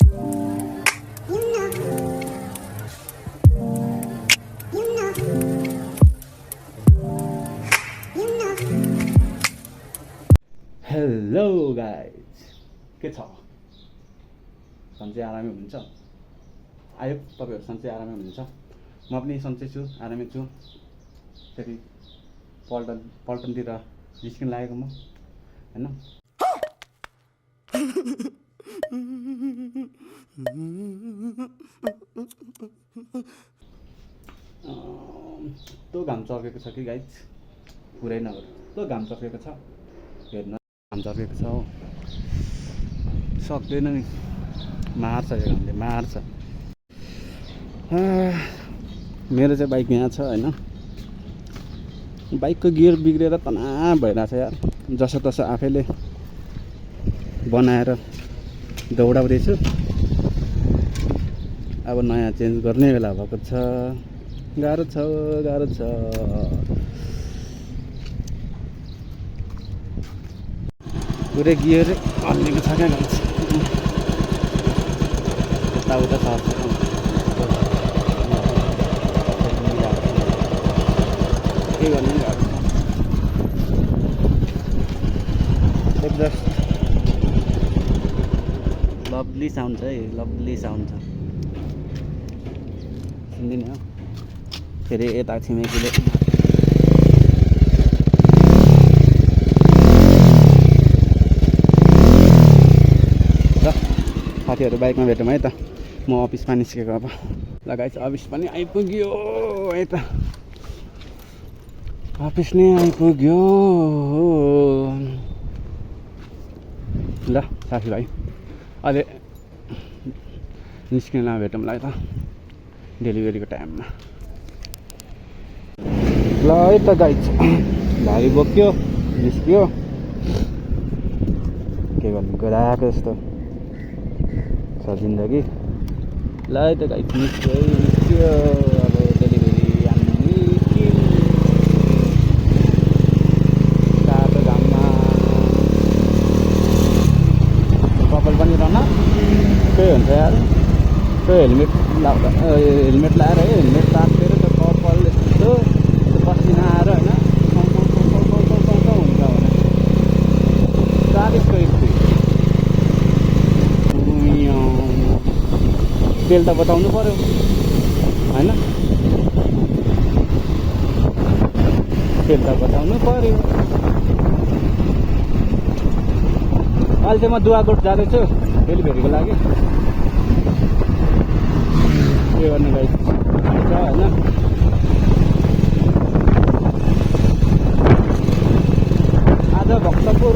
Hello guys, के छ? सन्चै आरामै हुनुहुन्छ? आयो तपाईँहरू सन्चै आरामै हुनुहुन्छ? म पनि सन्चै छु, आरामै छु। फेरि पल्टनतिर निस्किन लागेको म, होइन? यस्तो घाम चर्केको छ कि गाइज, पुरै नगर यस्तो घाम चर्केको छ। हेर्न घाम चर्केको छ हो, सक्दैन नि, मार्छ यो घामले, मार्छ। मेरो चाहिँ बाइक यहाँ छ होइन, बाइकको गियर बिग्रेर तनाव भइरहेछ यार। जसोतसो आफैले बनाएर दौडाउँदैछु। अब नयाँ चेन्ज गर्ने बेला भएको छ। गाह्रो छ, गाह्रो छ। पुरै गियर हल्लिएको छ क्या गाइस, यताउता सर्छ। के गर्ने गाह्रो छ। एक्जस्ट लभली साउन्ड छ है, लभली साउन्ड छ, सुन्दिनँ हो। फेरि यता छिमेकीले साथीहरू बाइकमा भेटौँ है त। म अफिसमा निस्केको अब। ल गाइस, अफिस पनि आइपुग्यो है त, अफिस नै आइपुग्यो। ल साथीभाइ, अहिले निस्किन भेटौँला है त डेलिभरीको टाइममा। ल है त गाइस, भारी बोक्यो, निस्क्यो। के गर्नु, गराएको जस्तो जिन्दगी। ल है त गाइस, निस्क्यो। अब डेलिभरी आन्नु निस्क्यो। तातो घाममा कपाल पनि रहन के हुन्छ यार। त्यो हेलमेट लाउँदा, हेलमेट लाएर है, हेलमेट तातेर त्यो कपाल यस्तो पसिना आएर होइन हुन्छ भने 40को स्पिड। तेल त बताउनु पर्यो होइन, तेल त बताउनु पर्यो। अहिले चाहिँ म दुवाकोट जाँदैछु डेलिभरीको लागि। के गर्ने गाइस, होइन। आज भक्तपुर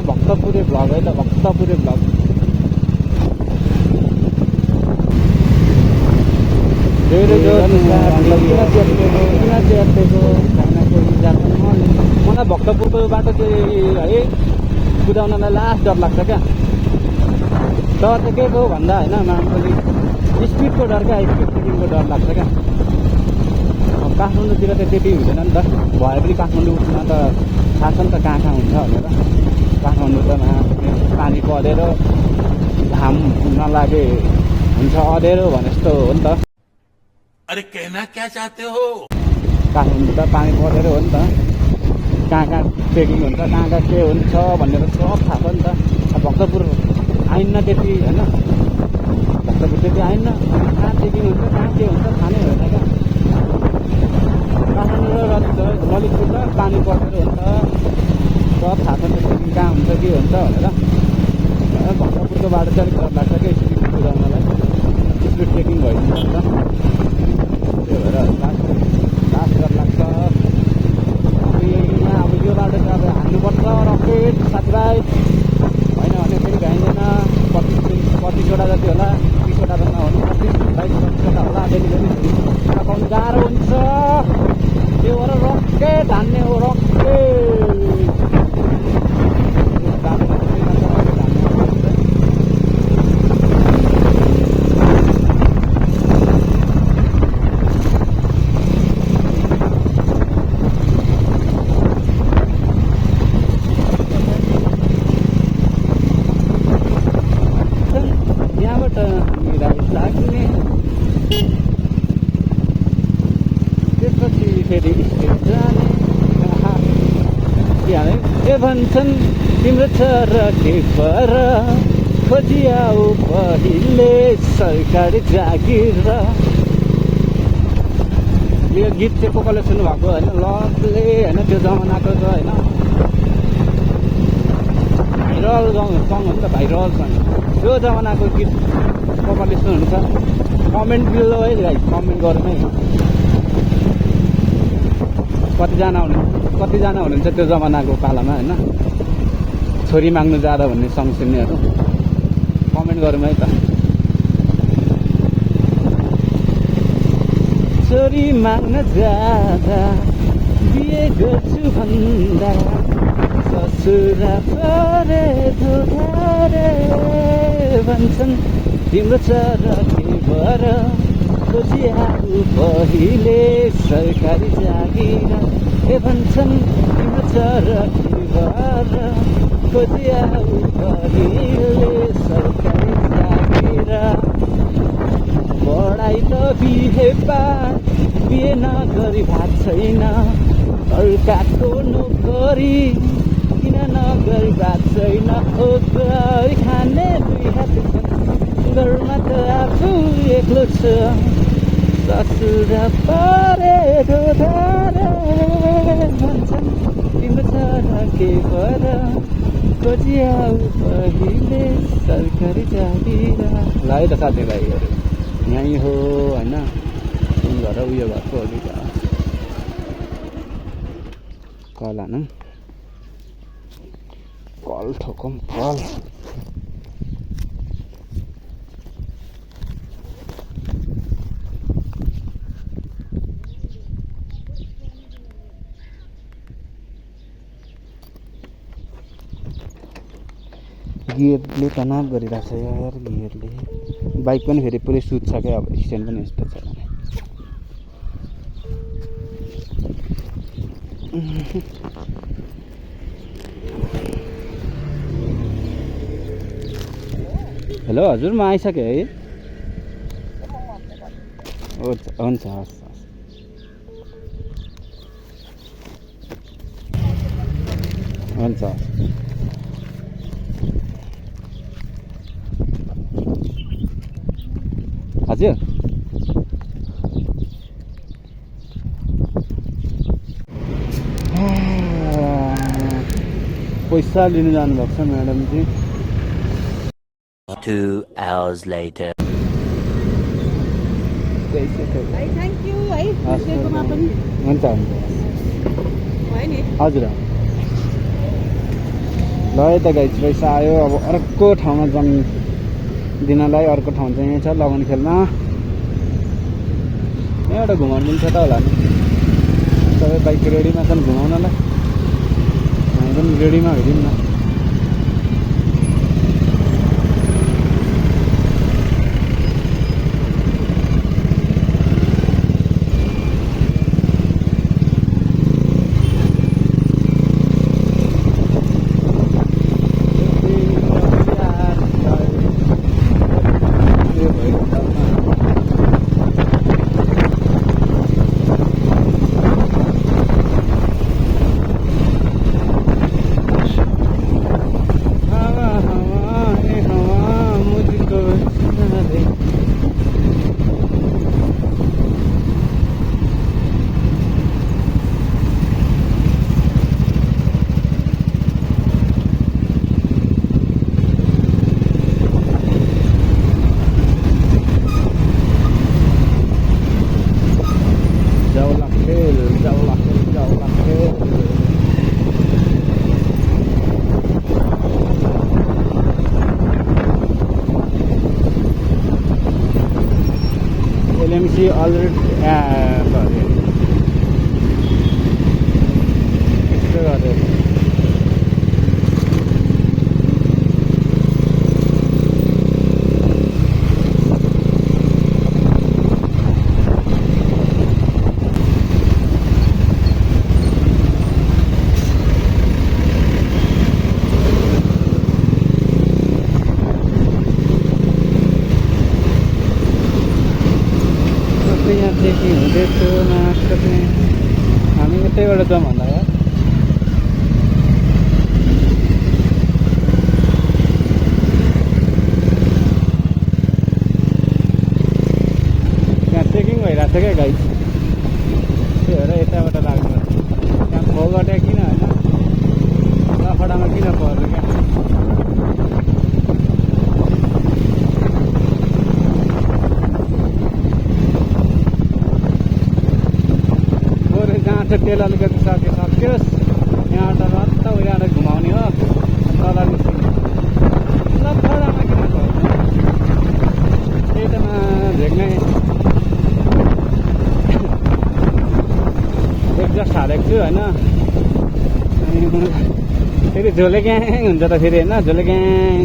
भक्तपुरे भ्लग है त, भक्तपुरे भ्लग। मलाई भक्तपुरको बाटो चाहिँ है कुदाउनलाई लास्ट डर लाग्छ क्या। डर चाहिँ के को भन्दा होइन, मान्छेले स्पिडको डर क्या, स्पिड ट्रेकिङको डर लाग्छ क्या। अब काठमाडौँतिर त त्यति हुँदैन नि त, भए पनि काठमाडौँमा त थाहा छ नि त कहाँ हुन्छ भनेर। काठमाडौँ त पानी परेर घाम नलागे हुन्छ अँधेरो भने जस्तो हो नि त। अरे कहना क्या चाहते हो? काठमाडौँ त पानी परेर हो नि त, कहाँ कहाँ ट्रेकिङ हुन्छ, कहाँ के हुन्छ भनेर सब थाहा छ नि त। अब भक्तपुर आइन्न त्यति होइन, भक्तपुर त्यति आइन्न, कहाँ ट्रेकिङ हुन्छ, कहाँ के हुन्छ थाहा नै होइन क्या। काठमाडौँ र ललितपुर त पानी परेर हुन्छ, सब थाहा छ नि त ट्रेकिङ कहाँ हुन्छ के हुन्छ भनेर। भक्तपुरको बाटो चाहिँ अलिक डर लाग्छ क्या स्पिड कुदाउनलाई, स्पिड ट्रेकिङ भइदिन्छ नि त, त्यही भएर लास्ट डर लाग्छ। अब यो बाटो चाहिँ अब हान्नुपर्छ रकेट साथीभाइ, होइन भने फेरि भ्याइँदैन। 25वटा जति होला, 30वटा त नहोला, 25-22वटा होला डेलिभरी पाउनु गाह्रो हुन्छ। त्यो भएर रकेट हान्ने हो, रकेट। फेरि स्टेट जाने के भन्छन् तिम्रो छ र के पर खोजिआऊ पहिले सरकारी जागिर र यो गीत चाहिँ कसले सुन्नुभएको होइन लभले होइन त्यो जमानाको त होइन भाइरल सङ हो नि त भाइरल सङ त्यो जमानाको गीत कसले सुन्नुहुन्छ कमेन्ट बिलो है गाइस कमेन्ट गर्नु है कतिजना हुनुहुन्छ त्यो जमानाको पालामा होइन छोरी माग्नु जाँदा भन्ने सङ सुन्नेहरू कमेन्ट गरौँ है त छोरी माग्न जाँदा बिहे गर्छु भन्दा ससुरा परे धोधारे भन्छन् तिम्रो छ र के भएर खोजिआऊ पहिले सरकारी जागिर के भन्छन् तिम्रो छ र के भएर खोजिआऊ पहिले सरकारी जागिर पढाइ त बिहे नगरी भएको छैन अर्काको नोकरी किन नगरी भएको छैन गरी खाने दुई हात घरमा त आफू एक्लो छ ससुर परे धोधारे भन्छन् तिम्रो छ र के भएर खोजिआऊ पहिले सरकारी जागिर ल है त साथीभाइहरू यहीँ हो होइन घर उयो भएको अलिक कल हानौँ कल ठोकौँ कल गियरले तनाव गरिरहेको छ यार गियरले बाइक पनि फेरि पुरै सुत्छ क्या अब स्ट्यान्ड पनि यस्तो छ भने हेलो हजुर म आइसकेँ है हुन्छ हस् हुन्छ हजुर पैसा लिनु जानुभएको छ म्याडमजी 2 hours later. थ्याङ्क यू है त्यसकोमा पनि हुन्छ हुन्छ भयो नि हजुर ल है त गाइस पैसा आयो अब अर्को ठाउँमा जाउँ दिनलाई अर्को ठाउँ चाहिँ यहीँ छ लगन खेल्न यहाँबाट घुमाउनु पनि छ त होला नि सबै बाइक रेडीमा छन् घुमाउनलाई हामी पनि रेडीमा हेरौँ न LMC already extra garden. देखी हुँदैछ नाच गर्ने हामी यतैबाट जाउँ भन्दा यार त्यहाँ चेकिङ भइरहेको छ क्या गाइड त्यही भएर यताबाट लाग्नु त्यहाँ फोबाट किन होइन लफडामा किन पर्नु क्या तेल अलिकति सकियोस् यहाँबाट रत्त उहाँबाट घुमाउने हो तल निस्किने लफडामा किन पर्नु त्यही त भेट्ने एक्जस्ट हालेको छु होइन अनि फेरि झोले ग्याङ हुन्छ त फेरि होइन झोले ग्याङ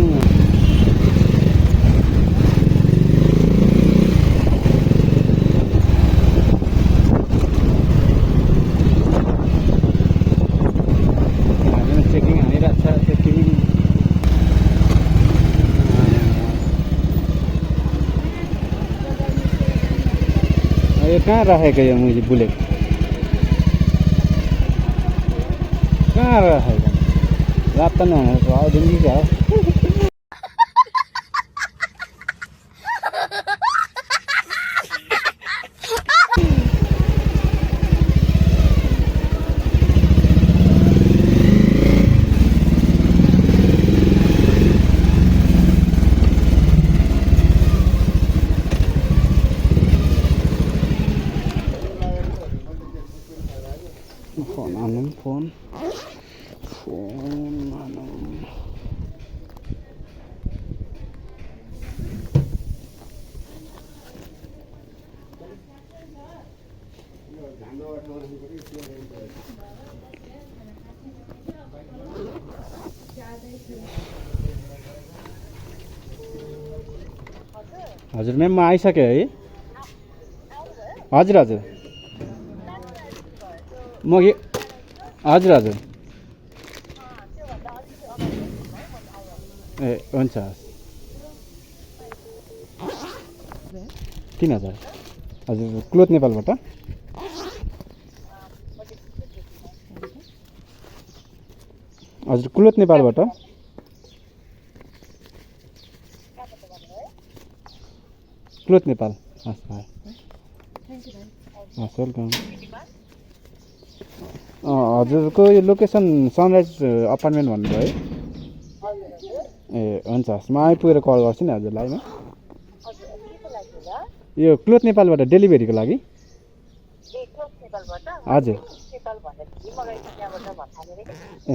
चेकिङ हानिरहेको छ चेकिङ यो कहाँ राखेको यो मैले बुलेट कहाँ राखेको रात त नहुनेको आउँदैन कि क्या फोन हानौँ फोन हानौँ हजुर म्याम म आइसकेँ है हजुर हजुर म हजुर हजुर ए हुन्छ 3000 हजुर क्लोथ नेपालबाट हजुर क्लोथ नेपालबाट क्लोथ नेपाल हस् भाइ हस् वेलकम हजुरको यो लोकेसन सनराइज अपार्टमेन्ट भन्नुभयो है ए हुन्छ हस् म आइपुगेर कल गर्छु नि हजुरलाई म यो क्लोथ नेपालबाट डेलिभरीको लागि हजुर ए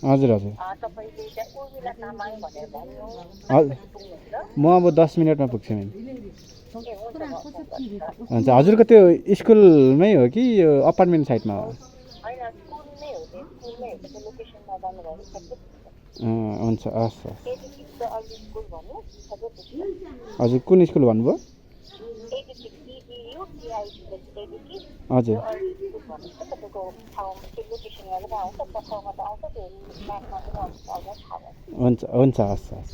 हजुर हजुर म अब 10 मिनटमा पुग्छु नि हुन्छ हजुरको त्यो स्कुलमै हो कि यो अपार्टमेन्ट साइडमा हो हुन्छ हस् हजुर कुन स्कुल भन्नुभयो हजुर हुन्छ हुन्छ हस् हस्